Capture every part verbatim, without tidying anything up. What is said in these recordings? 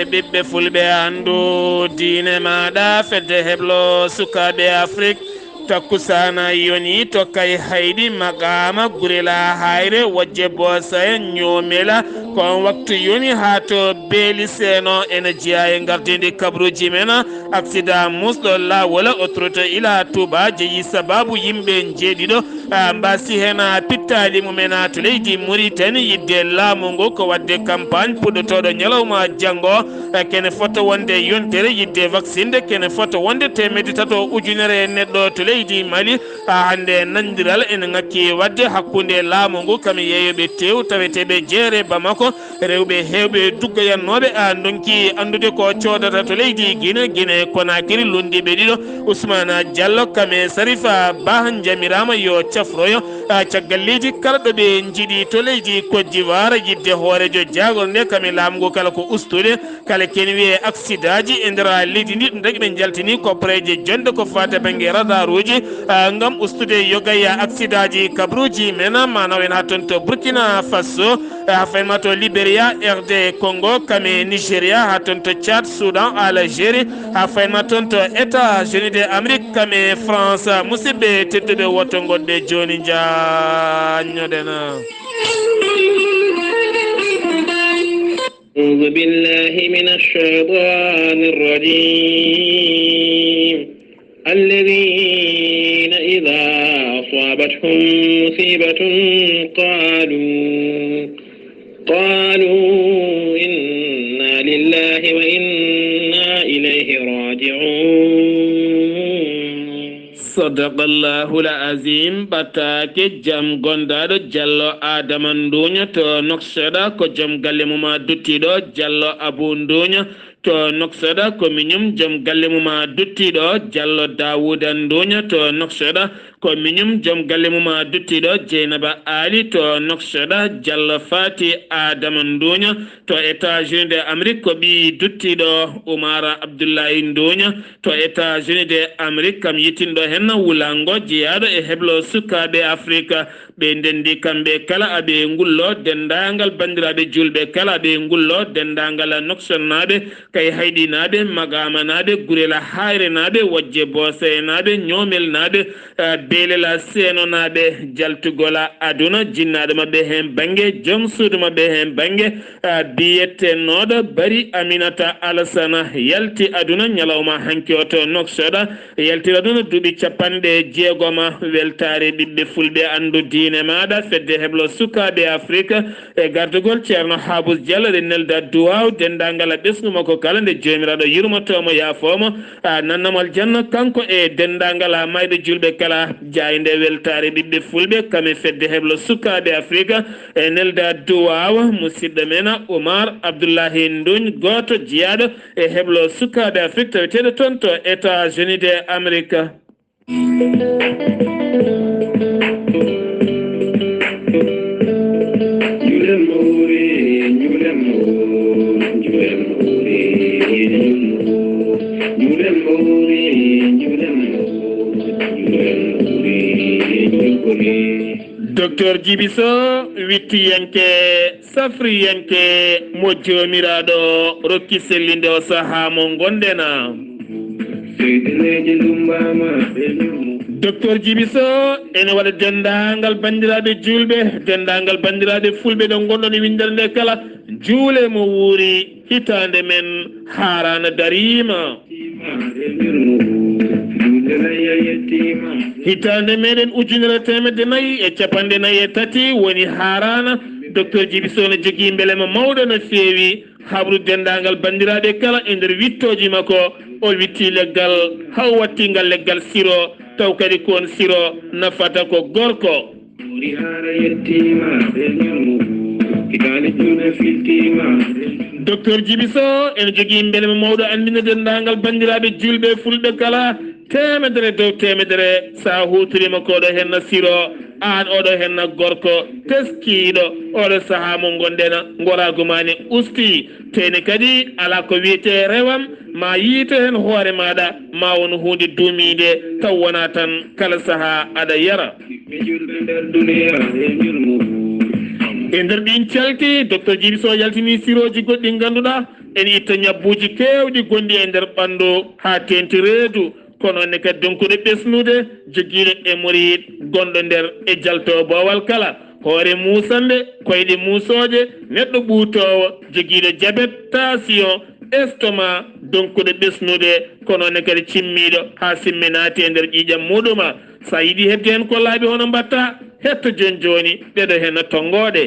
Ɓiɓɓe fulɓe, anndu diine maaɗa, fedde heblo sukaaɓe Afrik. Takkusaana yoni to Kay Hayɗi, maqaama Gurela Hayre, Wojje Boosaya, Ñoomela. Ko on waktu yoni haa to Beeli Seeno, ena jeyaa e ngardiindi kabaruuji men. Aksida musɗo laawol, autoroute Ila Touba, jeyi sabaabu yimɓe njeeɗiɗo, ah, mbaasi heen, ah, pittaali mumen, ah, to leydi Mauritanie. Yiɗde laamu ngu ko waɗde campagne puɗɗotooɗo ñalawma janngo, eh, kene fota wonde yontere. Yiɗde vaccinde kene fota wonde teemedde tato ujunere neɗɗo to leydi Mali. Ah, hannde nanndiral ene ŋakki waɗde hakkunde laamu ngu kam e yeeyooɓe teew taweteeɓe jeere Bamako. Rewɓe heewɓe duggoyannooɓe, a, ndonki anndude ko coodata to leydi Gine, Gine Konakiri, lunndiiɓe ɗiɗo, Ousmane Diallo kam e Sarifa Bah, njamiraama yo cafroyo, a, caggal leydi kala ɗo ɓe njiɗi to leydi Côte d'Ivoire. Yiɗde hooreejo jaagornde kam e laamu ngu kala ko ustude. Kala kene wiyee aksidaaji e nder leydi ndi, ɗum tagi ɓe njaltini koppareeje jonde ko faati bannge radaruuji, ah, ngam ustude yogaya aksidaaji kabaruuji men, maanaam en haa toon to Burkina Faso, ah, haa fayin ma to Liberia, R D Congo, kam e Nigeria, haa toon to Tchad, Soudan, Algérie, haa fayin ma toon to États-Unis de Amérique, kam e France. Musidɓe tedduɓe, woto ngoɗɗe jooni, njaanñoɗen. أعوذ بالله من الشيطان الرجيم. الذين إذا أصابتهم مصيبة قالوا، قالوا إنا لله وإنا إليه راجعون. Sadaqallahul Azim. Ɓattaake jam, gondaaɗo Jallo Adama Nduuña to Noksoɗa, ko jom galle mum a duttiɗo Jallo Abu Nduuña to Noksoɗa, ko miñum jom galle mum a duttiɗo Jallo Daawuda Nduuña to Noksoɗa, ko miñum jom galle mum a duttiɗo Jeynaba Ali to Noksoɗa, Jallo Faati Adama Nduuña to États-Unis de Amérique, ko ɓii duttiɗo Umar Abdullahi Nduuña to États-Unis de Amérique, kam yittinɗo heen wulango jeyaaɗo e heblo sukaaɓe Afrika. Ɓe ndenndi kamɓe kala aɓe ngullo denndaangal banndiraaɓe juulɓe kala aɓe ngullo denndaangal Noksonnaaɓe, Kay Hayɗinaaɓe, Maqaamanaaɓe, Gurela Hayrenaaɓe, Wojje Boosayenaaɓe, Ñoomelnaaɓe, eh, Beelela Seenonaaɓe, jaltugol aduna jinnaaɗo maɓɓe heen bannge, joom suudu maɓɓe heen bannge, ah, biyetenooɗo Bari Aminata Alasana yalti aduna ñalawma hanki o to Noksoɗa, yaltira aduna duuɓi capanɗe jeegoma. Weltaare ɓiɓɓe fulɓe, anndu diine maaɗa, fedde heblo sukaaɓe Afrika e gardugol Ceerno Haabus Jallo, ɗe nelda duwaaw denndaangal ɓesngu makko kala, nde Joomiraaɗo yurmotoo mo, yaafoo mo, a, nannam aljanna, kanko e denndaangal a mayɓe juulɓe kala. Jaaynde weltaare ɓiɓɓe fulɓe, kam e fedde heblo sukaaɓe Afrika, e nelda duwaawa musidɗo men Umar Abdullahi Nduuñ, gooto jiyaaɗo e heblo sukaaɓe Afrik taweteeɗo toon to États-Unis de Amérique. Docteur Djiby Sow, wittiyanke, safriyanke, mo Joomiraaɗo rokki sellinde o sahaa mo ngonɗen. Docteur Djiby Sow ene waɗa denndaangal banndiraaɓe juulɓe, denndaangal banndiraaɓe fulɓe ɗo ngonɗon e winndere nde kala, juule mo wuuri, hitaande men haaraana dariima. Hitaande meɗen ujunere teemedde nayi e capanɗe nayi e tati woni haaraana. Docteur Djiby Sow ne jogii mbelema mawɗo no feewi, habru denndaangal banndiraaɓe kala e nder wittooji makko. O witti leggal, haa o watti ngal leggal siro, taw kadi ko on siro nafata ko gorko. Docteur Djiby Sow ene jogii mbelema mawɗo anndina denndaangal banndiraaɓe juulɓe fulɓe kala, teemedere dow teemedere, so a huutoriima ko ɗo henna siro, aan oɗo henna gorko teskiiɗo, oɗo sahaa mo ngonɗen, ngoraagu maa ne ustii, teyni kadi alaa ko wiyetee rewam, ma yiito heen hoore maaɗa, ma won huunde duumiinde, taw wonaa tan kala sahaa aɗa yara. E nder ɗiin calki, Docteur Djiby Sow yaltinii sirooji goɗɗi ngannduɗaa Ene itta ñabbuuji keewɗi gonɗi e nder ɓanndu haa teeŋti reedu, kono ne kadi donkuɗo ɓesnude, jogiiɗo hémorroïde, gonɗo nder e jalto boowal kala, hoore muusannde, koyɗe muusooje, neɗɗo ɓuutoowo, jogiiɗo jabet, taasiyoŋ, estomac, donkuɗo ɓesnude, kono ne kadi cimmiiɗo haa simme naati e nder ƴiiƴam muɗuma. So a yiɗi heɓde heen ko laaɓi hono mbaɗta, hetto jooni jooni ɗeɗo heen tonngooɗe.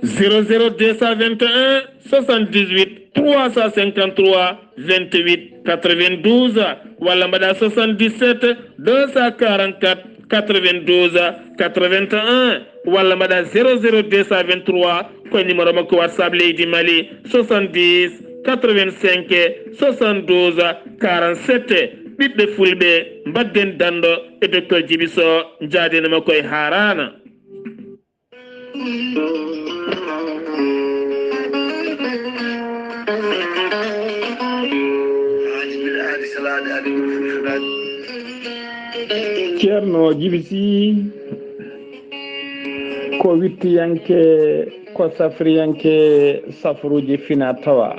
Zéro zéro deux cent vingt et un soixante-dix-huit trois cent cinquante-trois vingt-huit quatre-vingt-douze, walla mbaɗa soixante-dix-sept deux cent quarante-quatre quatre-vingt-douze quatre-vingt-un, walla mbaɗa zéro zéro deux cent vingt-trois, ko numéro makko WhatsApp leydi Mali, soixante-dix quatre-vingt-cinq soixante-douze quarante-sept. Ɓiɓɓe fulɓe, mbaɗden dando e Docteur Djiby Sow, njaaden e makko e haaraana. Ceerno Jibi Sih ko wittiyanke, ko safriyanke safruuji fina tawa.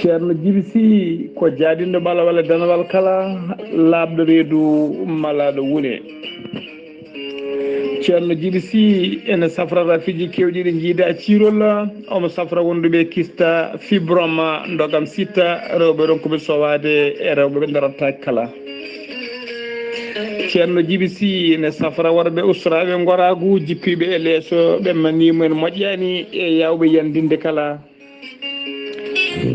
Ceerno Jibi Sih ko jaadinɗo ɓalawal e danawal kala, laaɓɗo reedu malaaɗo wune. Ceerno Jibi Sih ene safra rafiiji keewɗi ɗi njiida ciirol, omo safra wonduɓe kista, fibrome, ndogam sitta, rewɓe ronkuɓe sowaade e rewɓe ɓe darataake kala. Ceerno Jibi Sih ene safra worɓe ustoraaɓe ngoraagu, jippiiɓe e leeso, ɓe ma nii mumen moƴƴaani e yaawɓe yandinde kala.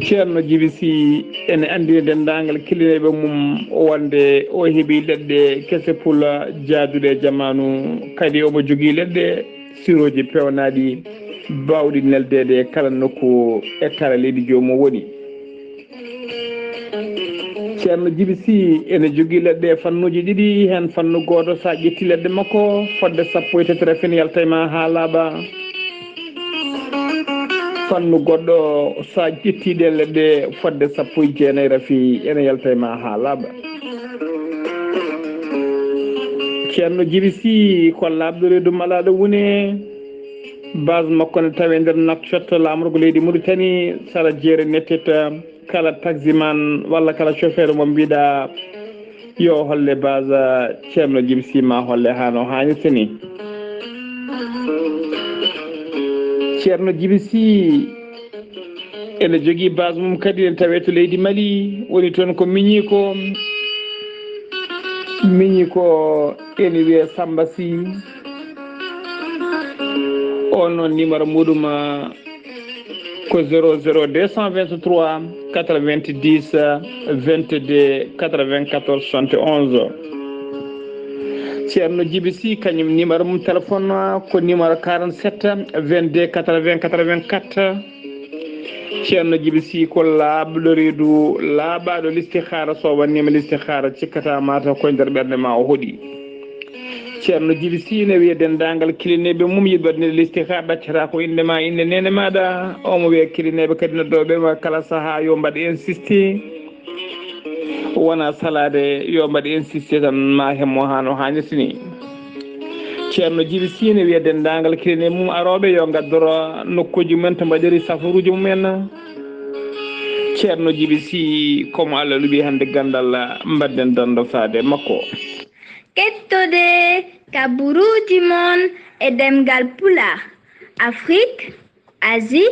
Ceerno Jibi Sih ene anndina denndaangal kilineeɓe mum wonde o heɓii leɗɗe kese pula jaaduɗe e jamaanu, kadi omo jogii leɗɗe sirooji peewnaaɗi baawɗi neldeede e kala nokku e kala leydi joomum woni. Ceerno Jibi Sih ene jogii leɗɗe e fannuuji ɗiɗi, heen fannu gooto, so a ƴetti leɗɗe makko, fodde sappo e tati rafin yalta e ma haa laaɓa. Fannu goɗɗo, so a ƴetti ɗeen leɗɗe, fodde sappo e jeenayi rafi ene yalta e ma haa laaɓa. Ceerno Jibi Sih ko laaɓɗo reedu malaaɗo wune. Base makko ne tawee nder Nouakchott, laamorgo leydi Mauritanie, sara jeere Nettete. Kala taximan walla kala chauffeur mo mbiɗa yo holle base Ceerno Jibi Sih, ma holle haa no haanirta ni. Ceerno Jibi Sih ene jogii base mum kadi, ene tawee to leydi Mali, woni toon ko miñiiko. Miñiiko ene wiyee Samba Sih. On noon numéro muɗum, ah, ko zéro zéro deux cent vingt-trois quatre-vingt-dix vingt-deux quatre-vingt-quatorze soixante et onze. Ceerno Jibi Sih, kañum numéro mum téléphone ko numéro quarante-sept vingt-deux quatre-vingts quatre-vingt-quatre. Ceerno Jibi Sih ko laaɓɗo reedu, laaɓaaɗo listihaara. So wannima listihaara, cikkata mataw ko nder ɓernde ma o hoɗi. Ceerno Jibi Sih ne wiya denndaangal kilineeɓe mum yiɗɓe waɗde listihaara, ɗaccata ko innde ma, innde neene maaɗa. Omo wiya kilineeɓe kadi noddooɓe ma kala sahaa yo mbaɗ insiste. Wona salaade, yo mbaɗ insiste tan, ma hemmo haa no haanirta ni. Ceerno Jibi Sih ne wiya denndaangal kilineeɓe mum arooɓe yo ngaddoro nokkuuji mumen to mbaɗiri safaruuji mumen. Ceerno Jibi Sih, ko mo Allah luɓi hannde ganndal, mbaɗden dando faade makko. Kettode kaburuuji mon e ɗemngal Pulaar, Afrique, Asie,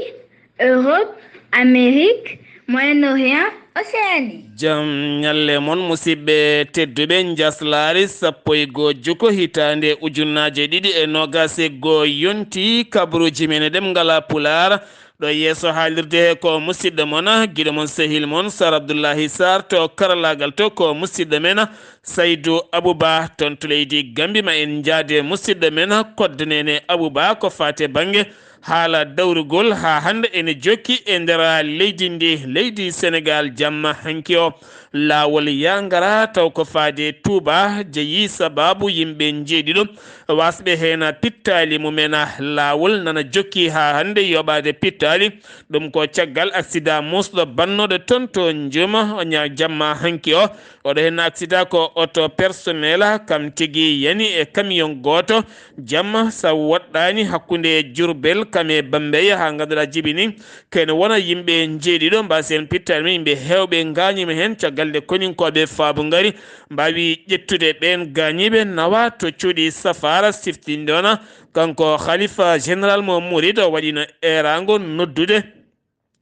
Europe, Amérique, Moyen-Orient, Océanie. Jam ñalle mon, musidɓe tedduɓe, njaslaari sappo e goo juko hitaande ujunnaaje ɗiɗi e noogaas e goo yonti, kabaruuji men e ɗemngal Pulaar. Ɗo yeeso haalirde he ko musidɗo mon, giɗo mon, sehil mon, Sar Abdullahi Sar, to karallaagal to ko musidɗo men, Saydu Abuba, toon to leydi Gambi. Ma en njaade musidɗo men, kodde neene Abuba, ko faate bannge haala dawrugol haa hannde ene jokki e nder leydi ndi, leydi Senegaal. Jamma hanki o, laawol yaangara taw ko faade Tuuba, jeyi sabaabu yimɓe njeeɗiɗo wasɓe heen pittaali mumen. Laawol nana jokki haa hannde yoɓaade pittaali. Ɗum ko caggal aksidaa muusɗo bannooɗo toon to Njuma, o ña-, jamma hanki o. Oɗo heen aksidaa ko oto personnel, kam tigi yani e camion gooto. Jamma sa woɗɗaani hakkunde Jurbel kam e Bambeya haa ngannduɗaa jibini. Kene wona yimɓe njeeɗiɗo mbaasi heen pittaali, yimɓe heewɓe ngaañiima heen caggal nde koninkooɓe faabu ngari mbaawi ƴettude ɓeen gaañiiɓe nawa to cuuɗi safaara siftindoona. Kanko Khalifa Général mo Murid o waɗino eeraango noddude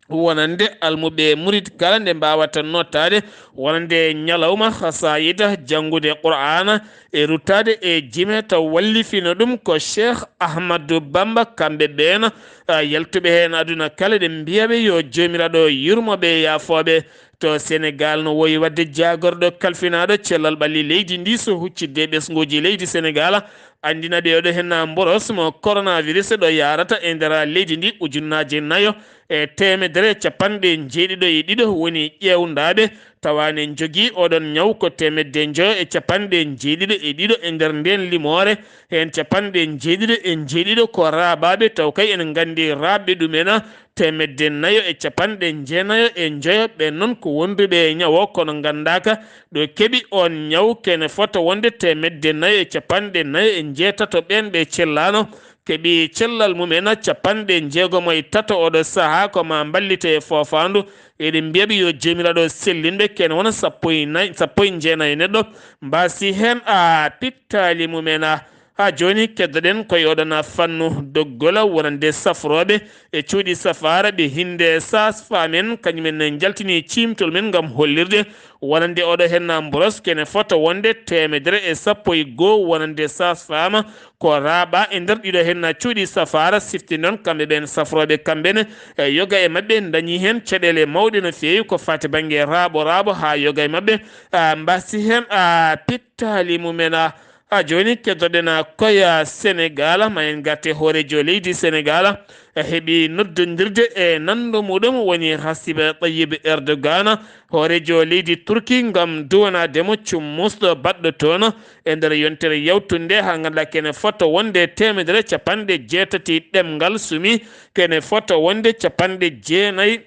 wonande almuɓe Murid kala nde mbaawata nottaade wonande ñalawma hasaayida, janngude Qur'aana e ruttaade e jime taw wallifino ɗum ko Cheikh Ahmadou Bamba. Kamɓe ɓeen, a, yaltuɓe heen aduna kala, ɗe mbiyaɓe yo Joomiraaɗo yurmoɓe yaafooɓe. To Senegaal no woyi waɗde jaagorɗo kalfinaaɗo cellal ɓalli leydi ndi so huccidde ɓesnguuji leydi Senegaal, anndina ɓe oɗo heen mboros mo coronavirus ɗo yaarata e nder leydi ndi ujunnaaje nayo e teemedere e capanɗe njeeɗiɗo e ɗiɗo woni ƴeewndaaɓe, tawa ne njogii oɗon ñaw ko teemedde njoyo e capanɗe njeeɗiɗo e ɗiɗo e nder ndeen limoore. Heen capanɗe njeeɗiɗo e njeeɗiɗo ko raaɓaaɓe, taw kay ene nganndi raaɓɓe ɗumen teemedde nayo e capanɗe jeenayo e njoyo. Ɓeen noon ko wonduɓe e ñaw o, kono nganndaaka ɗo keɓi oon ñaw. Kene fota wonde teemedde nayo e capanɗe nayo e njeetato ɓeen ɓe cellaano, keɓi cellal mumen capanɗe jeegomo e tato. Oɗo sahaa ko ma mballite e foofaandu. Eɗen mbiyaɓe yo Joomiraaɗo sellinɓe kene wona sappo e nayi, sappo e jeenayo neɗɗo mbaasi heen a pittaali mumen. Haa jooni keddoɗen koye oɗon fannu doggol wonande safrooɓe e cuuɗi safaara ɓe hinnde saas-femme en, kañum en njaltini ciimtol men ngam hollirde wonande oɗo heen mboros kene fota wonde teemedere e sappo e goo wonande saas-femme ko raaɓa e nder ɗiɗo heen cuuɗi safaara. Sifti noon kamɓe ɓeen safrooɓe kamɓe ne, e yoga e maɓɓe dañi heen caɗeele mawɗe no feewi ko fati bannge raaɓo raaɓo haa yoga e maɓɓe, a, mbaasi heen, a, pittaali mumen. A, jooni keddoɗen, a, koye Senegaal, ma en ngarte hooreejo leydi Senegaal, a, heɓi noddondirde e nanndo muɗum woni Recep Tayyip Erdogan, hooreejo leydi Turki ngam duwanaade mo cummusɗo baɗɗo toon e nder yontere yawtunde haa ngannduɗaa kene fota wonde teemedere capanɗe jeetati ɗemngal sumi, kene fota wonde capanɗe jeenayi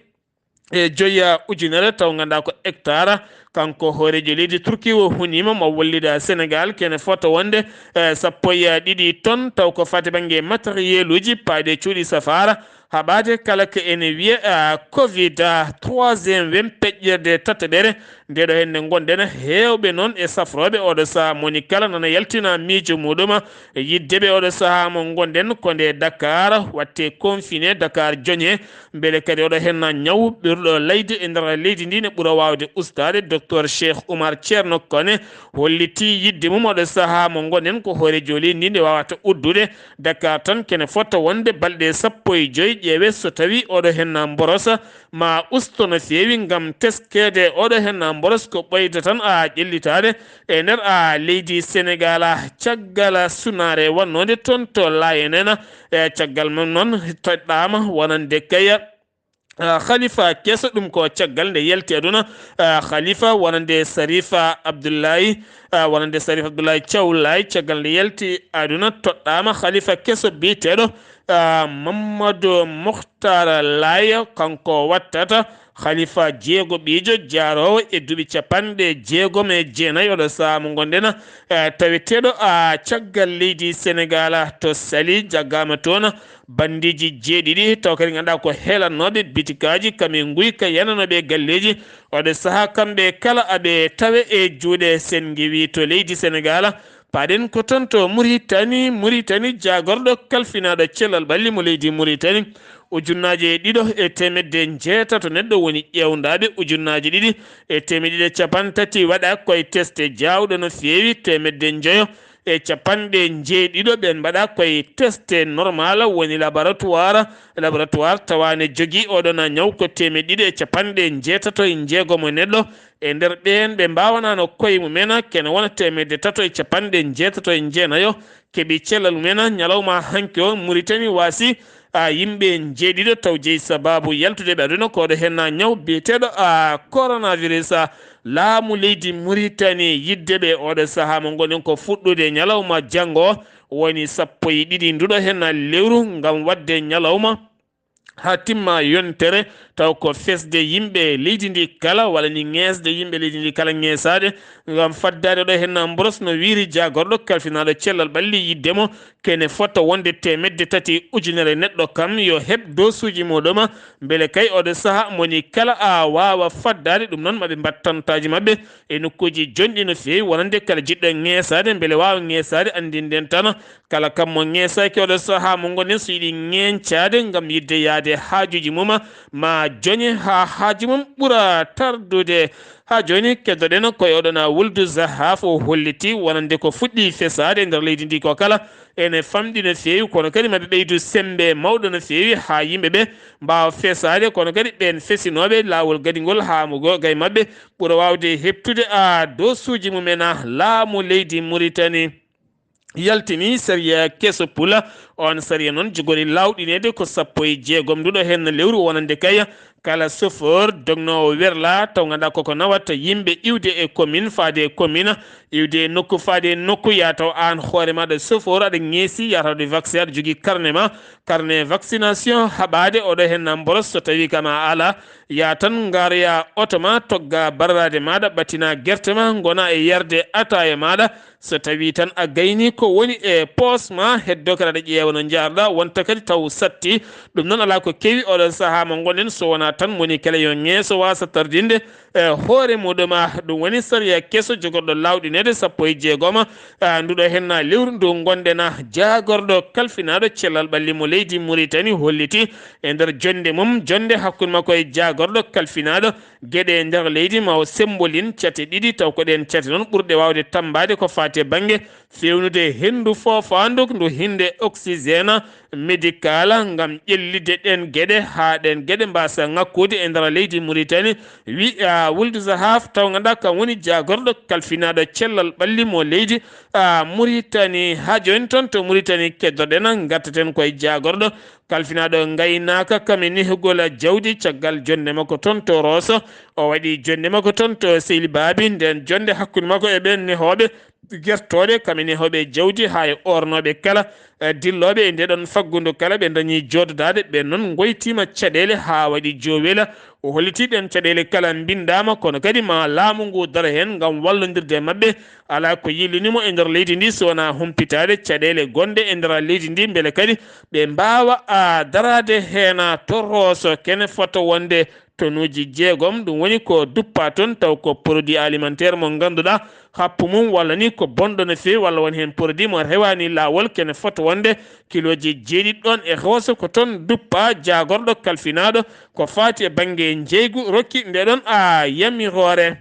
e joya ujunere taw ngannduɗaa ko hectare. Kanko hooreejo leydi Turki o huniima mo wallida Senegaal kene fota wonde, eh, sappo e ɗiɗi ton taw ko fati bannge matériel uji paaɗe cuuɗi safaara. Haɓaade kala ko ene wiye, ah, covid, ah, troisième wem peƴƴerde tataɓere. Nde ɗo heen nde ngonɗen, heewɓe noon e safrooɓe oɗo sahaa moni kala nana yaltina miijo muɗum. Yidde ɓe oɗo sahaa mo ngonɗen ko nde Dakar watte confiné, Dakar joñe. Mbele kadi oɗo heen ñaw ɓurɗo layde e nder leydi ndi ne ɓura waawde ustaade. Docteur Cheikh Oumar Thierno Kone holliti yidde mum oɗo sahaa mo ngonɗen ko hooreejo leydi ndi nde waawata uddude. Dakar tan kene fota wonde balɗe sappo e joy. Ƴeewe so tawi oɗo heen mborosa ma usto no feewi ngam teskeede oɗo heen mboros ko ɓeyda tan a ƴellitaade e nder a leydi Senegaal. Caggal sunaare wonnoonde toon to Laayeen en, e caggal mum noon toɗɗaama wonande kaya, a, Khalifa keso, ɗum ko caggal nde yalti aduna, a, Khalifa wonande Sarifa Abdullahi, a, wonande Sarifa Abdullahi Thiaw Laye, caggal nde yalti aduna toɗɗaama Khalifa keso biyeteeɗo, a, Mamadou Mokhtar Laye, kanko wattata Khalifa jeego ɓiijo jaaroowo e duuɓi capanɗe jeegom e jeenayi oɗo sahaa mo ngonɗen, a, taweteeɗo a caggal leydi Senegaal to Saly, jaggaama toon bandiiji jeeɗiɗi, taw kadi ngannduɗaa ko heelannooɓe bitikaaji, kam e nguyka yananooɓe e galleeji. Oɗo sahaa kamɓe kala aɓe tawe e juuɗe senngewi to leydi Senegaal. Paaɗen ko toon to Muritani, Muritani jaagorɗo kalfinaaɗo cellal ɓalli mo leydi Muritani, ujunnaaje ɗiɗo e teemedde njeetato neɗɗo woni ƴeewndaaɓe, ujunnaaje ɗiɗi e teemedde ɗiɗi e capanɗe tati waɗa koye teste jaawɗo no feewi, teemedde njoyo e capanɗe njeeɗiɗo ɓeen mbaɗa koye teste normal woni laboratoire, laboratoire tawa ne jogii oɗon ñaw ko teemedde ɗiɗi e capanɗe njeetato e njeegom e neɗɗo. E nder ɓeen ɓe mbaawanaano koye mumen kene wona teemedde tato e capanɗe njeetato e jeenayo keɓi cellal mumen ñalawma hanki o. Muritani waasi a yimɓe njeeɗiɗo taw jeyi sabaabu yaltude ɓe aduna ko oɗo heen ñaw biyeteeɗo a coronavirus. Laamu leydi Muritani yidde ɓe oɗo sahaa mo ngonɗen ko fuɗɗude ñalawma janngo o woni sappo e ɗiɗi nduɗo heen lewru, ngam waɗde ñalawma haa timma yontere, taw ko fesde yimɓe leydi ndi kala, walla ni ŋeesde yimɓe leydi ndi kala ŋeesaade, ngam faddaade ɗo heen mboros no wiyri jaagorɗo kalfinaaɗo cellal ɓalli, yiɗde mo kene fota wonde teemedde tati ujunere neɗɗo kam yo heɓ doosuuji muɗum, mbele kay oɗo sahaa moni kala a waawa faddaade. Ɗum noon maɓe mbaɗ tantaaji maɓɓe e nokkuuji jonɗi no feewi, wonande kala jiɗɗo ŋeesaade, mbele waawa ŋeesaade, anndinden tan kala kam mo ŋeesaaki oɗo sahaa mo ngonɗen, so yiɗi ŋeeñcaade ngam yiɗde yahde haajuuji mum, ma joñe haa haaju mum ɓura tardude. Haa jooni, keddoɗen ko e oɗon Wuldu Zahaf, o holliti wonande ko fuɗɗi fesaade e nder leydi ndi ko kala ene famɗi no feewi, kono kadi maɓe ɓeydu semmbe mawɗo no feewi haa yimɓe ɓe mbaawa fesaade, kono kadi ɓeen fesinooɓe laawol gadingol haa mo go-, gay maɓɓe ɓura waawde heɓtude a doosuuji mumen a laamu leydi Muritani. Yaltini sariya keso pula. On sariya noon jogori laawɗineede ko sappo e jeegom nduɗo heen lewru, wonande kay kala chauffeur dognoowo werla taw ngannduɗaa koko nawata yimɓe iwde e commune faade e commune, iwde e nokku faade e nokku, yaa taw aan hoore maaɗa chauffeur aɗa ŋeesi, yaa taw aɗa vaccin, aɗa jogii carnet ma, carnet vaccination, haɓaade oɗo heen mboros, so tawii kam a alaa, yaa tan ngaaroyaa oto ma, togga bararaade maaɗa, ɓattinaa gerte ma, ngonaa e yarde ataaya maaɗa, so tawii tan a gaynii ko woni e poos ma, heddo kadi aɗa ƴeewa no njaarɗaa, wonta kadi taw satti. Ɗum noon alaa ko kewi oɗon sahaa mo ngonɗen, so wonaa tan moni kala yo ŋeeso waasa tardinde e hoore muɗum. Ɗum woni sariya keso jogorɗo laawɗineede sappo e jeegom, a, nduɗo heen lewru ndu ngonɗen. A, jaagorɗo kalfinaaɗo cellal ɓalli mo leydi Muritani holliti e nder jonnde mum, jonnde hakkunde makko e jaagorɗo kalfinaaɗo geɗe e nder leydi ma o sembolin cate ɗiɗi, taw ko ɗeen cate noon ɓurɗe waawde tammbaade ko faati e bannge feewnude henndu foofaandu, ndu hinnde oxygène médical, ngam ƴellitde ɗeen geɗe, haa ɗeen geɗe mbaasa ŋakkude e nder leydi Muritani. Wi, a, Wuldu Zahaf, taw ngannduɗaa kam woni jaagorɗo kalfinaaɗo cellal ɓalli mo leydi, a, Muritani. Haa jooni toon to Muritani keddoɗen, ngartaten koye jaagorɗo kalfinaaɗo ngaynaaka kam e nehgol jawdi caggal jonnde makko toon to Rooso. O waɗi jonnde makko toon to Seyli Baabi, ndeen jonnde hakkunde makko e ɓeen nehooɓe gertooɗe, kam e nehooɓe jawdi haa e ornooɓe kala, e dillooɓe e ndee ɗoon faggudu kala, ɓe ndañi jooɗodaade, ɓeen noon ngoytiima caɗeele haa waɗi joowela. O hollitii ɗeen caɗeele kala mbinndaama, kono kadi ma laamu ngu daro heen ngam wallondirde e maɓɓe. Alaa ko yillini mo e nder leydi ndi so wonaa humpitaade caɗeele gonɗe e nder leydi ndi, mbele kadi ɓe mbaawa, a, daraade heen to Rooso, kene fota wonde tonuuji jeegom. Ɗum woni ko duppaa toon, taw ko produit alimentaire mo ngannduɗaa happu mum walla ni ko bonɗo no feewi, walla won heen produit mo rewaani laawol, kene fota wonde kilooji jeeɗiɗi ɗoon e Rooso. Ko toon duppaa jaagorɗo kalfinaaɗo ko faati e bannge njeygu, rokki nde ɗoon, a, yamiroore.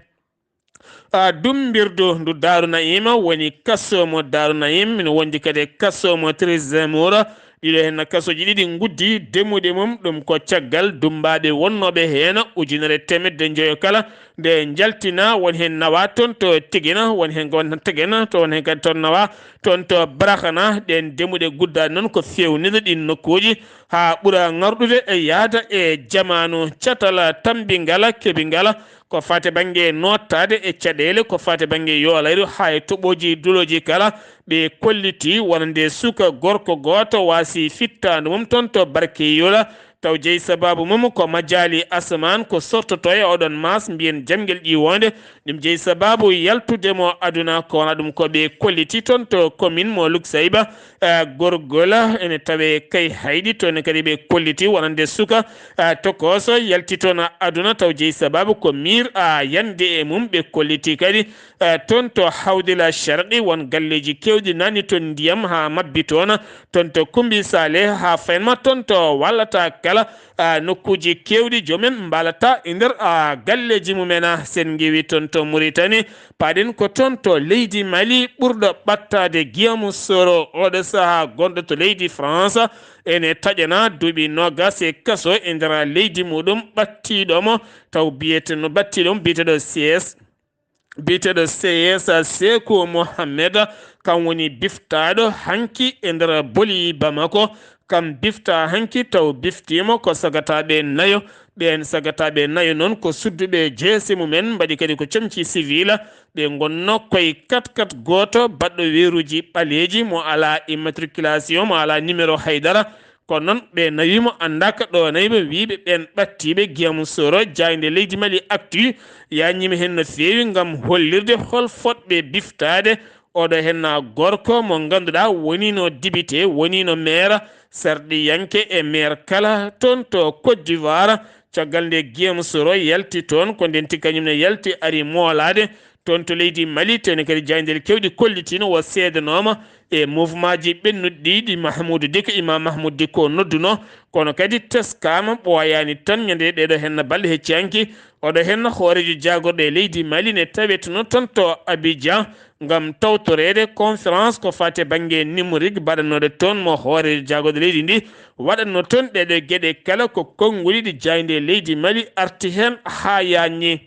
A, dummbirdu ndu Daaru Na'iima woni kaso mo Daaru Na'iim, ina wondi kadi e kaso mo Treize Moura. Ɗiɗo heen kasooji ɗiɗi nguddii demuɗe mum, ɗum ko caggal dummbaaɓe wonnooɓe heen ujunere teemedde njoyo kala, nde njaltinaa, won heen nawaa toon to Tigina, won heen, won Tigina, to won heen kadi toon nawaa toon to Barahana. Ɗeen demuɗe guddaaɗe noon ko feewnirde ɗiin nokkuuji haa ɓura ŋarɗude e yahda e jamaanu. Catal tammbingal, keɓingal, ko faati bannge noottaade e caɗeele, ko faati bannge yolayru haa e toɓooji dulooji kala, ɓe kollitii wonande suka gorko gooto waasi fittaandu mum toon to Barkeyola, taw jeyi sabaabu mum ko majaali asamaan ko sortotoo e oɗon maas mbiyen jamngel ƴiwoonde. Ɗum jeyi sabaabu yaltude mo aduna, ko wona ɗum ko ɓe kollitii toon to commune mo Luksayba, eh, Gorgola ene tawee Kayhayɗi, toon kadi ɓe kollitii wonande suka, eh, tokooso yalti toon aduna, taw jeyi sabaabu ko miir, a, yande e mum. Ɓe kollitii kadi, eh, toon to Hawdila Sharqi, won galleeji keewɗi naatni toon ndiyam haa mabbi toon, toon to Kumbi Saleh haa faynma toon to wallata kala, a, nokkuuji keewɗi joomum mbaalata e nder, a, galleeji mumen. A, sen ngewi toon to Muritani, paaɗen ko toon to leydi Mali, ɓurɗo ɓattaade Giyamu Soro, oɗo sahaa gonɗo to leydi France, ene taƴana duuɓi noogas e kaso e nder leydi muɗum, ɓattiiɗo mo taw biyete-, no ɓattiiɗo mo biyeteeɗo C S, biyeteeɗo C S Seku Mohammed, kam woni biftaaɗo hanki e nder boli Bamako. Kam biftaa hanki taw biftiima ko sagataaɓe nayo, Ɓeen sagataaɓe nayo noon ko sudduɓe jeese mumen, mbaɗi kadi ko comci sivil. Ɓe ngonno koye kat kat gooto baɗɗo weeruuji ɓaleeji mo alaa immatriculation, mo alaa numéro haydara. Kono noon ɓe nawiima, anndaaka ɗo nawiima, wiiɓe ɓeen ɓattiiɓe Guillaume Soro, jaaynde leydi Mali Actu yañiima heen no feewi ngam hollirde hol fotɓe biftaade. Oɗo henna gorko mo ngannduɗaa woniino député, woniino maire, sarɗiyanke e maire kala toon to Côte d'Ivoire. Caggal nde Guillaume Soro yalti toon, ko ndenti kañum ne yalti ari moolaade toon to leydi Mali, tene kadi jaayndeeji keewɗi kollitiino o seedanooma e mouvement ji ɓennuɗi ɗi Mahmoudou Dicko, Imam Mahmoud Dicko nodduno, kono kadi teskaama ɓooyaani tan ñande ɗeɗo henna balɗe hecci hanki. Oɗo henna hooreejo jaagorɗo e leydi Mali ne taweteno toon to Abidjan ngam tawtoreede conférence ko faati e bannge numérique baɗannooɗo toon mo hooreejo jaagorɗo leydi ndi waɗatno toon. Ɗeɗo geɗe kala ko konnguli ɗi jaaynde leydi Mali arti heen haa yaañi.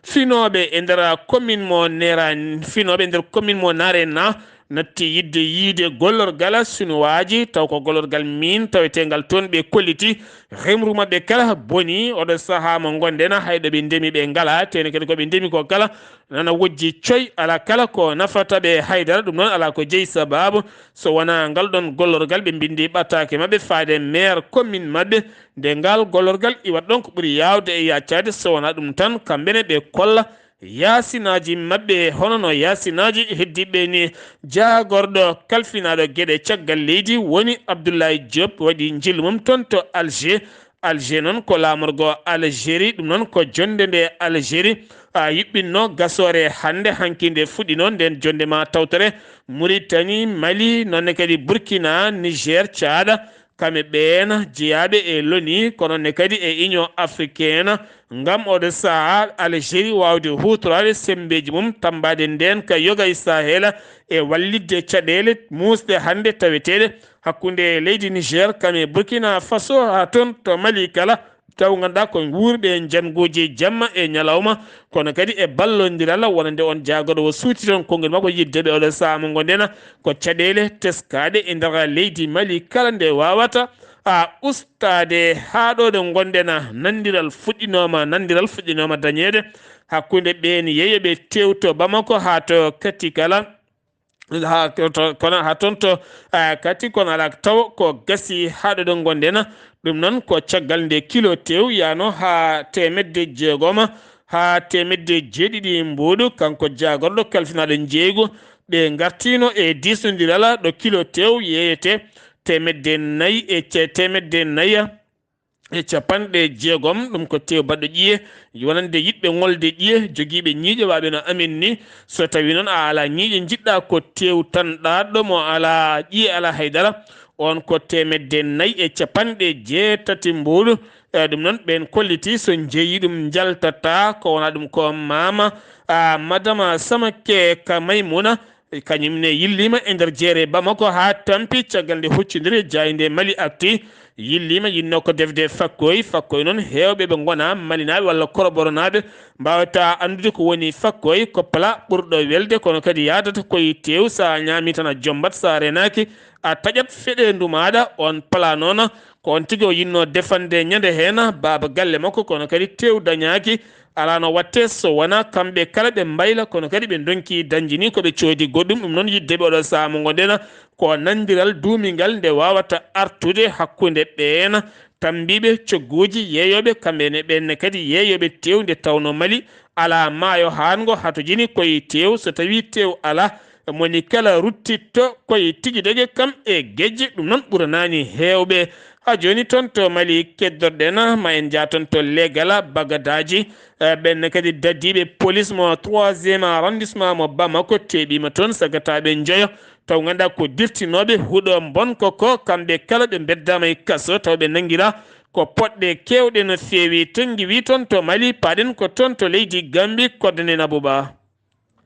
Finooɓe e nder commune mo Nera, finooɓe e nder commune mo Narena natti yiɗde yiide gollorgal Sinuwaaji, taw ko gollorgal min taweteengal toon ɓe kolliti. Remru maɓɓe kala boni. Oɗo sahaa mo ngonɗen, hay ɗo ɓe ndemi ɓe ngalaa, tene kadi ko ɓe ndemi ko kala nana wojji coy, alaa kala ko nafata ɓe haydara. Ɗum noon alaa ko jeyi sabaabu so wonaa ngal ɗoon gollorgal ɓe mbinndi ɓataake maɓɓe faade maire commune maɓɓe. Nde ngal gollorgal iwat ɗoon ko ɓuri yaawde e yaacaade, so wonaa ɗum tan kamɓe ne ɓe kolla yaasinaaji maɓɓe, hono no yaasinaaji heddiiɓe ni. Jaagorɗo kalfinaaɗo geɗe caggal leydi woni Abdoulaye Diop, waɗi njillu mum toon to Alger. Alger noon ko laamorgo Algérie, ɗum noon ko jonnde nde Algérie a yuɓɓinno gasoore hannde hanki nde fuɗɗino. Nden jonnde ma tawtore Mauritanie, Mali, noon ne kadi Burkina, Niger, Tchad, kamɓe ɓeen jeyaaɓe e loni, kono ne kadi e Union africaine, ngam oɗo sahaa Algérie waawde huutoraade semmbeeji mum, tammbaade ndeen ka yoga e Sahel e wallitde caɗeele muusɗe hannde taweteeɗe hakkunde leydi Niger kam e Burkina Faso, haa toon to Mali kala, taw ngannduɗaa ko wuurɓe e njannguuji jamma e ñalawma, kono kadi e ballondiral wonande on jaagorɗo o suuti toon konngol makko yidde ɓe oɗo sahaa mo ngonɗen ko caɗeele teskaaɗe e nder leydi Mali kala nde waawata a ustaade haa ɗo ɗo ngonɗen. Nanndiral fuɗɗinooma, nanndiral fuɗɗinooma dañeede hakkunde ɓeen yeeyoɓe tew to Bamako haa to Katikala. Ha, to, kono ha toon to, ah, kati kono alaa taw ko gasi haa ɗo ɗo ngonɗen. Ɗum noon ko caggal nde kilo tew yaano haa teemedde jeegom, haa teemedde jeeɗiɗi mbuuɗu, kanko jaagorɗo kalfinaaɗo njeeygu, ɓe ngartiino e diisnondiral ɗo kilo tew yeeyete teemedde nayi e ce-, teemedde nayi e capanɗe jeegom, ɗum ko tew baɗɗo ƴiye, wonande yiɗɓe ŋolde ƴiye, jogiiɓe ñiiƴe waaɓe no amen ni. So tawii noon a alaa ñiiƴe, njiɗɗaa ko tew tan ɗaatɗo mo alaa ƴiye, alaa haydara, on ko teemedde nayi e capanɗe jeetati mbuuɗu. E ɗum noon, ɓeen kolliti so njeyi ɗum njaltataa, ko wonaa ɗum ko Maama, a, Madama Samake ka Maymuna, kañum ne yilliima e nder jeere Bamako haa tampi caggal nde huccondire jaaynde Mali Actu. Yilliima yinno ko defde fakkoy, fakkoy noon heewɓe ɓe ngonaa Malinaaɓe walla Koroboronaaɓe mbaawata anndude ko woni fakkoy, ko plat ɓurɗo welde, kono kadi yaadata koye tew, so a ñaami tan a jombat, so a renaaki a taƴat feɗeendu maaɗa. On plat noon ko on tigi o yinno defande ñande heen baaba galle makko, kono kadi tew dañaaki. Alaa no waɗtee so wonaa kamɓe kala ɓe mbayla, kono kadi ɓe ndonki dañde ni ko ɓe coodi goɗɗum. Ɗum noon yidde ɓe oɗo sahaa mo ngonɗen ko nanndiral duumingal nde waawata artude hakkunde ɓeen tammbiiɓe cogguuji yeeyooɓe, kamɓe ne ɓeen ne kadi yeeyooɓe tew, nde tawnoo Mali alaa maayo haango hatojini koye tew. So tawii tew alaa, moni kala ruttitto koye tigi dege kam e gejje. Ɗum noon ɓuranaani heewɓe. Haa jooni toon to Mali keddorɗen, ma en njah toon to Legala, Bagadaaji. Eh, ɓeen ne kadi dadiiɓe police mo troisième arrondissement mo Bamako teeɓiima toon, sagataaɓe njoyo. Taw ngannduɗaa ko dirtinooɓe huɗo mbonko ko, kamɓe kala ɓe mbeddaama e kaso, taw ɓe nanngiraa ko poɗɗe keewɗe no feewi. Tenngi wi toon to Mali, paaɗen ko toon to leydi Gambi, koddanen Abouba.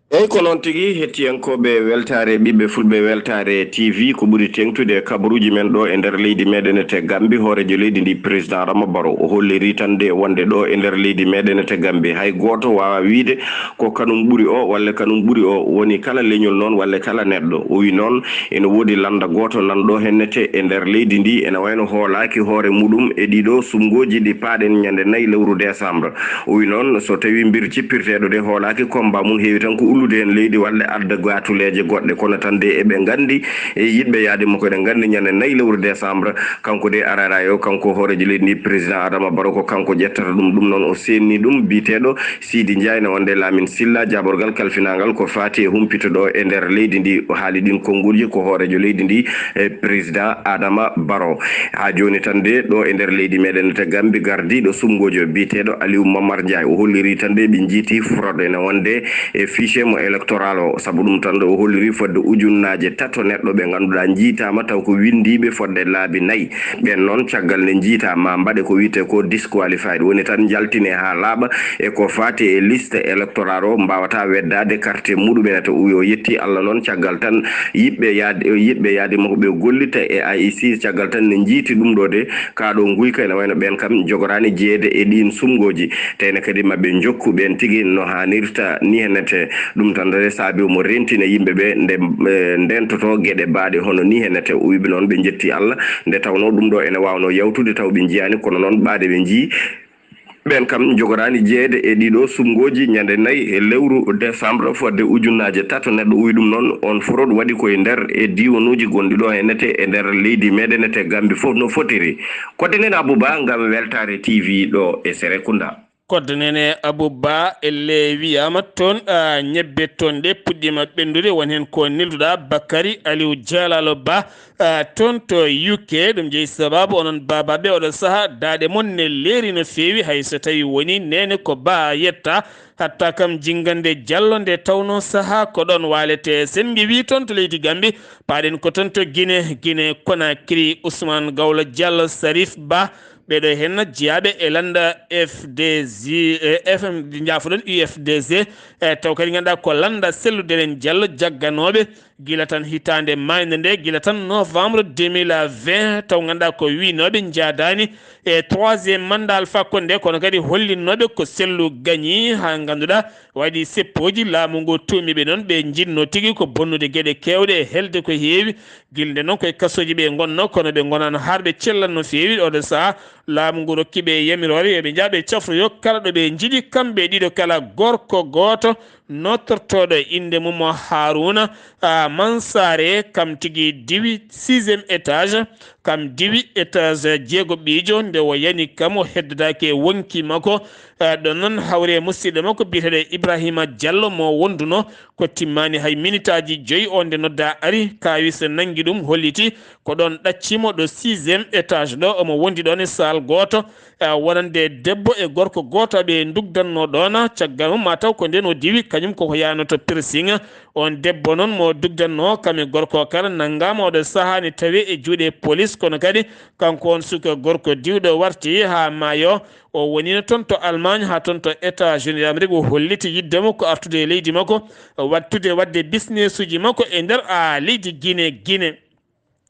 Eyi, ko noon tigi, hettiyankooɓe weltaare, ɓiɓɓe fulɓe weltaare T V, ko ɓuri teeŋtude e kabaruuji men ɗo e nder leydi meɗen te Gambi, hooreejo leydi ndi, président Adama Barrow, o holliri tan de wonde ɗo e nder leydi meɗen te Gambi, hay gooto waawaa wiyde ko kanum ɓuri o, walla kanum ɓuri o, woni kala leñol noon, walla kala neɗɗo. O wi noon, ene woodi lannda gooto nanɗo hennete e nder leydi ndi, ene wayno hoolaaki hoore muɗum e ɗiɗo suɓngooji ɗi paaɗen ñande nayi lewru décembre. O wi noon, so tawi mbir cippirteeɗo de hoolaaki combat mum, heewi tan ko ullude heen leydi walla adda gaatuleeje goɗɗe. Kono tan de eɓe nganndi e yiɗɓe yaade makko, eɗen nganndi ñande nayi lewru décembre, kanko de arara o, kanko hooreejo leydi ndi, président Adama Barrow, ko kanko ƴettata ɗum. Ɗum noon o seenni ɗum biyeteeɗo Sidi Ndiaye, ne wonde Lamine Silla, jaaɓorgal kalfinaangal ko faati e humpito ɗo e nder leydi ndi. O haali ɗin konnguɗi ko hooreejo leydi ndi, e président Adama Barrow. Haa jooni tan de, ɗo e nder leydi meɗen te Gambi, gardiiɗo suɓngoojo biyeteeɗo Aliou Momar Ndiaye, o holliri tan de ɓe njiiti fraude ene wonde e fichier mo électoral o. Sabu ɗum tan de, o holliri fodde ujunnaaje tato neɗɗo ɓe ngannduɗaa njiitaama taw ko winndiiɓe fodde laabi nayi. Ɓen noon, caggal nde njiitaa, ma mbaɗe ko wiyetee ko disqualified, woni tan njaltine haa laaɓa e ko faati e liste électoral o, mbaawata weddaade carte muɗum en. To o yetti Allah noon, caggal tan yiɗɓe yaade, yiɗɓe yaade makko ɓe gollita e I E C, caggal tan ne njiiti ɗum ɗo de, kaa ɗo nguyka ene wayno ɓen kam jogoraani jeyeede e ɗiin suɓngooji. Teyna kadi maɓɓe njokku ɓen tigi no haanirta ni hennete. Ɗum tan de saabi omo rentina yimɓe ɓe nde, eh, ndentoto geɗe baaɗe hono ni hennete. O wiɓe noon ɓe njetti Allah, nde tawnoo ɗum ɗo ene waawnoo yawtude taw ɓe njiyaani, kono noon ɓaade ɓe njii. Ɓen kam jogoraani jeyeede e ɗiɗo suɓngooji ñande nayi e lewru décembre fodde ujunnaaje tato. Neɗɗo uwi ɗum noon, on fraude waɗi koye nder e diiwanuuji gonɗi ɗo hennete e nder leydi meɗen te Gambi fof no fotiri. Kodde nen Abouba ngam Weltaare T V ɗo e Serekunda. Kodde nen e Abouba, elle wiyaama toon, ah, ñebbe toon ɗe puɗɗiima ɓenndude, won heen ko nelduɗaa Bakary Aliou Dialalo Ba, ah, toon to U K. Ɗum jeyi sabaabu onon baabaaɓe oɗo sahaa daaɗe mon ne leeri no feewi, hay so tawi woni neene ko Ba yetta, hatta kam Jinngande Jallo nde tawnoo sahaa ko ɗoon waalete. Sen ngewi toon to leydi Gambi, paaɗen ko toon to Gine, Gine Konakiri, Ousmane Gawlo Diallo, Sarif Ba, ɓeɗo henna jiyaaɓe e lannda F D G, eh, F M, njaafoɗon, U F D G, eh, taw kadi ngannduɗaa ko lannda sellude ren Diallo jagganooɓe gila tan hitaande maayde nde, gila tan novembre deux mille vingt, taw ngannduɗaa ko wiynooɓe njaadaani e troisième mandat Alpha Condé, kono kadi hollinnooɓe ko sellu gañi, haa ngannduɗaa waɗi seppooji laamu ngu tuumiiɓe noon, ɓe njiɗno tigi ko bonnude geɗe keewɗe e helde ko heewi. Gila nde noon koye kasooji ɓe ngonno, kono ɓe ngonaano harɓe cellal no feewi. Oɗo sahaa laamu ngu rokki ɓe yamiroore yo ɓe njah ɓe cafroyo kala ɗo ɓe njiɗi, kamɓe ɗiɗo kala gorko gooto nottortooɗo innde mum o Haruna, ah, Mansare, kam tigi diwi sixième étage, kam diwi étage jeegoɓiijo, nde o yani kam o heddodaaki e wonkii makko. Ah, ɗon noon hawri e musidɗo makko biyeteeɗo Ibrahima Diallo mo wonduno ko timmaani hay minitaaji joyi, o nde noddaa ari, kaawis nanngi ɗum, holliti ko ɗoon ɗaccimo ɗo sixième étage ɗo, omo wondi ɗoon e saal gooto, ah, wonande debbo e gorko gooto ɓe ndugdanno ɗoon. Caggal mum ma taw ko ndeen o diwi, kañum koko yaanoto piercing. On debbo noon mo dugdanno kam e gorko kala nanngaama oɗo sahaa ne tawee e juuɗe police, kono kadi kanko on suka gorko diwɗo warti haa maayo. O wonino toon to Allemagne haa toon to États-Unis d'Amérique. O holliti yiɗde mo ko artude e leydi makko, wattude waɗde businessuji makko e nder, ah, leydi Guinée, Guinée.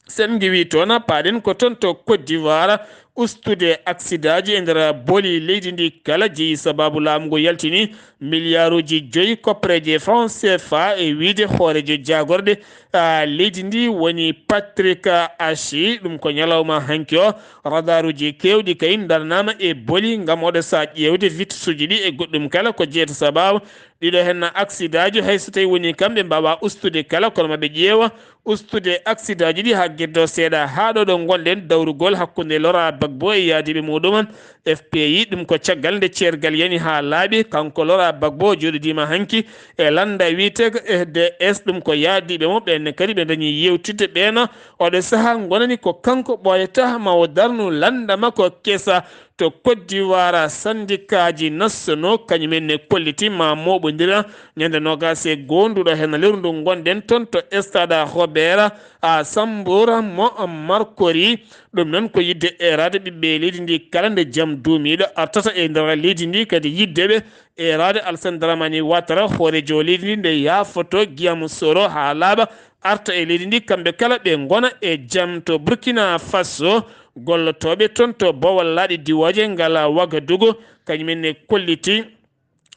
Sen ngewi toon, paaɗen ko toon to Côte d'Ivoire, ustude aksidaaji e nder boli leydi ndi kala jeyi sabaabu laamu ngu yaltini miliyaaruuji joyi koppareeje franc C F A e wiyde hooreejo jaagorɗe, ah, leydi ndi woni Patrick Ashi. Ɗum ko ñalawma hanki o, radaruuji keewɗi kay daranaama e boli ngam oɗo sahaa ƴeewde vitisuuji ɗi e goɗɗum kala ko jeeyata sabaabu ɗiɗo heen aksidaaji, hay so tawi woni kamɓe mbaawaa ustude kala, kono maɓe ƴeewa ustude aksidaaji ɗi haa geddo seeɗa. Haa ɗo ɗo ngonɗen, dawrugol hakkunde Laurent Gbagbo e yaadiiɓe muɗum F P I, ɗum ko caggal nde ceergal yani haa laaɓi. Kanko Laurent Gbagbo jooɗodiima hanki e lannda wiyeteeka F D S, ɗum ko yaadiiɓe mo ɓeen ne kadi ɓe dañi yeewtidde ɓeena. Oɗo sahaa ngonani ko kanko ɓooyata ma o darnu lannda makko kesa to Côte d'Ivoire. Sandikaaji nationaux kañum en ne kolliti ma mooɓondira ñande noogaas e goo nduɗo heen lewru ndu ngonɗen toon to stade Robert Sambour mo Marcory. Ɗum noon ko yiɗde eeraade ɓiɓɓe leydi ndi kala nde jam duumiiɗo artata e nder leydi ndi, kadi yiɗde ɓe eeraade Alassane Dramane Ouattara, hooreejo leydi ndi, nde yaafoto Guillaume Soro haa laaɓa, arta e leydi ndi, kamɓe kala ɓe ngona e jam. To Burkina Faso, gollotooɓe toon to Bawal Laaɗe Diwooje ngal Wagadugu, kañumen ne kolliti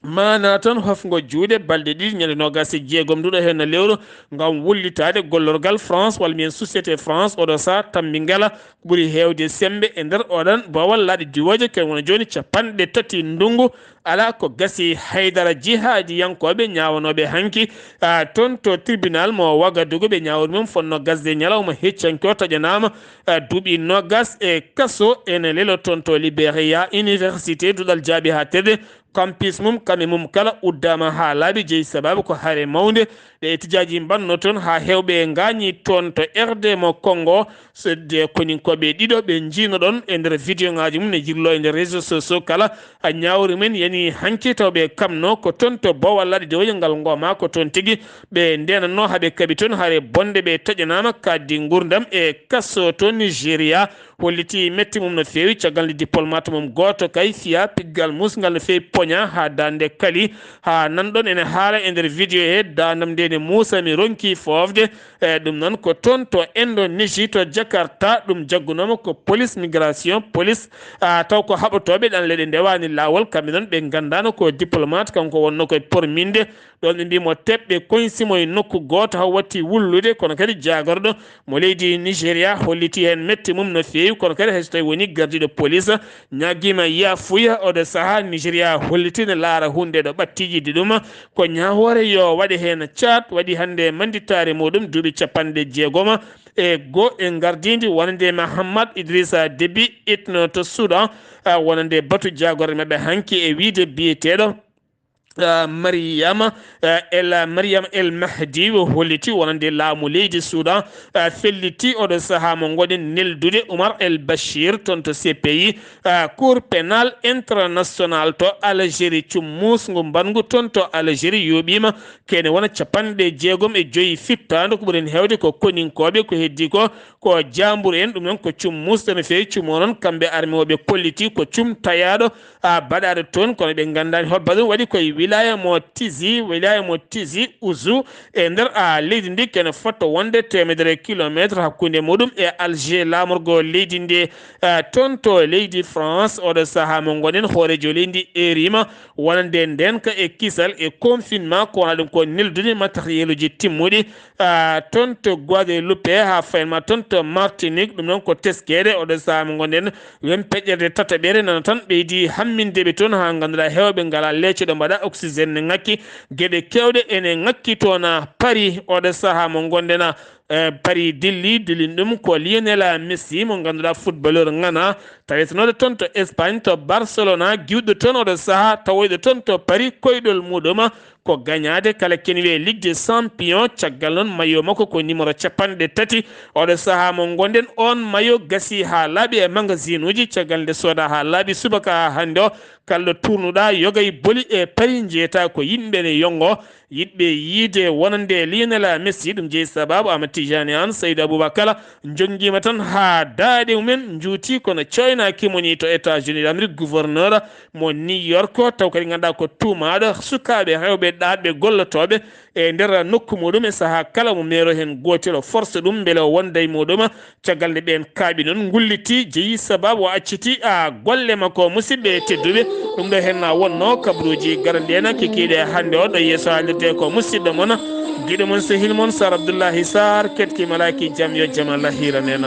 maana tan hofngo juuɗe balɗe ɗiɗi, ñande noogaas e jeegom nduɗo heen lewru, ngam wullitaade gollorgal France, walla mbiyen société France, oɗo saha tambi ngala ko ɓuri heewde semmbe e nder oɗon Bawal Laaɗe Diwooje, ken wona jooni capanɗe tati ndunngu. Alaa ko gasi, haydara jihaadiyankooɓe ñaawanooɓe hanki, ah, toon to tribunal mo Wagadugu, ɓe ñaawori mum fotnoo gasde ñalawma heccanke o taƴanaama, ah, duuɓi noogaas e kaso. Ene lelo toon to Liberia, université duɗal jaaɓi haa tedde, campus mum, kame mum kala uddaama haa laaɓi, jeyi sabaabu ko hare mawnde ɗe etijaaji mbannoo toon, haa heewɓe ngaañi toon. To R D mo Congo, so de koninkooɓe ɗiɗo ɓe njiino ɗoon e nder vidéo ŋaaji mum ne jirloo e nder réseau sociaux kala, a ñaawri men yani hanki, taw ɓe kamno ko toon to Bawal Laaɗe Diwooje ngal ngooma ko toon tigi ɓe ndeenatnoo, haa ɓe kaɓi toon hare bonde, ɓe taƴanaama kadi nguurndam e kaso to Nigeria. Holliti metti mum no feewi, caggal nde diplomate mum gooto kay fiya piggal musngal no feewi, poña haa daande kali, haa nan ɗoon ene haala e nder vidéo he, daandam nde ne muusa, mi ronki foofde. E ɗum noon ko toon to Indonésie, to Jakarta, ɗum jaggunooma ko police migration, police, ah, taw ko haɓotooɓe ɗan leyɗe ndewaani laawol, kamɓe noon ɓe nganndaano ko diplomate, kanko wonnoo koye porminde. Ɗoon ɓe mbii mo teɓɓe koñsimo e nokku gooto, haw watti wullude, kono kadi jaagorɗo mo leydi Nigeria holliti heen metti mum no feewi, kono kadi hay so tawi woni gardiiɗo police ñaagiima yaafuya, oɗo sahaa Nigeria holliti ne laara huunde ɗo ɓatti yiɗde ɗum, ko ñaawoore yo waɗe heen caat, waɗi hannde mannditaare muɗum duuɓi capanɗe jeegoma e goo e ngardiindi, wonande Mahamat Idrissa Déby Itno to Soudan, ah, wonande batu jaagorɗe maɓɓe hanki e wiyde biyeteeɗo ah, Mariama, ah, El, Mariam El Mahdi o holliti wonande laamu leydi Soudan, ah, felliti oɗo sahaa mo ngoɗen neldude Oumar El Bachir toon to C P I, ah, Cour Pénal International to Algérie. Cummus ngu mbaɗngu toon to Algérie yooɓiima kene wona capanɗe jeegom e joyi fittaandu, ko ɓuri heen heewde ko koninkooɓe, ko heddi ko ko jaambur en, ɗum noon ko cum musɗo no feewi. Cum o noon, kamɓe armée o ɓe kolliti ko cum tayaaɗo, a, baɗaaɗo toon, kono ɓe nganndaani hol baɗum waɗi koye wilaya mo Tizi, wilaya mo Tizi Ouzou, e nder, a, leydi ndi, kene fotto wonde teemedere kilometre hakkunde muɗum e Alger, laamorgo leydi ndi, a, toon to leydi France. Oɗo sahaa mo ngonen, hooreejo leydi ndi eeriima wonande ndeenka e kisal e confinement, ko wona ɗum ko neldude matériel uji timmuɗi, ah, toon to Guadeloupe, haa fayin ma toon to Martinique. Ɗum noon ko teskeede oɗo sahaa mo ngonɗen, wen peƴƴerde tataɓere nana tan ɓeydi hamminde ɓe toon, haa ngannduɗaa heewɓe ngalaa leece ɗo mbaɗa oxygène ne ŋakki. Geɗe keewɗe ene ŋakki toon, ah, Paris oɗo sahaa mo ngonɗen, ah, eh, Paris dilli, dillin ɗum ko Lionel Messi mo ngannduɗaa footballeur ŋana, tawetenoɗo toon to Espagne, to Barcelona, giwɗo toon oɗo sahaa, tawoyɗo toon to Paris, koyɗol muɗum ko gañaade kala ken wiyee Ligue des Champions. Caggal noon, mayo makko ko numéro capanɗe tati. Oɗo sahaa mo ngonɗen, on mayo gasi haa laaɓi e magasin uji. Caggal nde sooda haa laaɓi subaka haa hannde o, kala ɗo tuurnuɗaa, yoga e boli e Paris, njeeyata ko yimɓe ne yongo, yiɗɓe yiide wonande Lionel Messi. Ɗum jeyi sababu Amadou Tidiane Anne, Saydou Aboubacar, jonngiima tan haa daaɗe mumen njuuti, kono coynaaki mo ni to États-Unis d'Amérique, gouverneur mo New York, taw kadi ngannduɗaa ko tuumaaɗo sukaaɓe rewɓe ɗaatɓe gollotooɓe e nder nokku muɗum e sahaa kala mo meero heen gootel o force ɗum mbele o wonda e muɗum. Caggal nde ɓeen kaaɓi noon, ngulliti, jeyi sababu o acciti, a, golle makko, musidɓe tedduɓe. Ɗum ɗo heen na wonno kabaruuji garanɗi en kikiiɗe hannde o, ɗo yeeso haalirde ko musidɗo mon, giɗo mon, sehil mon, Sar Abdoullahi Sarr, ketki malaaki jam, yo jam Allah hiiran en.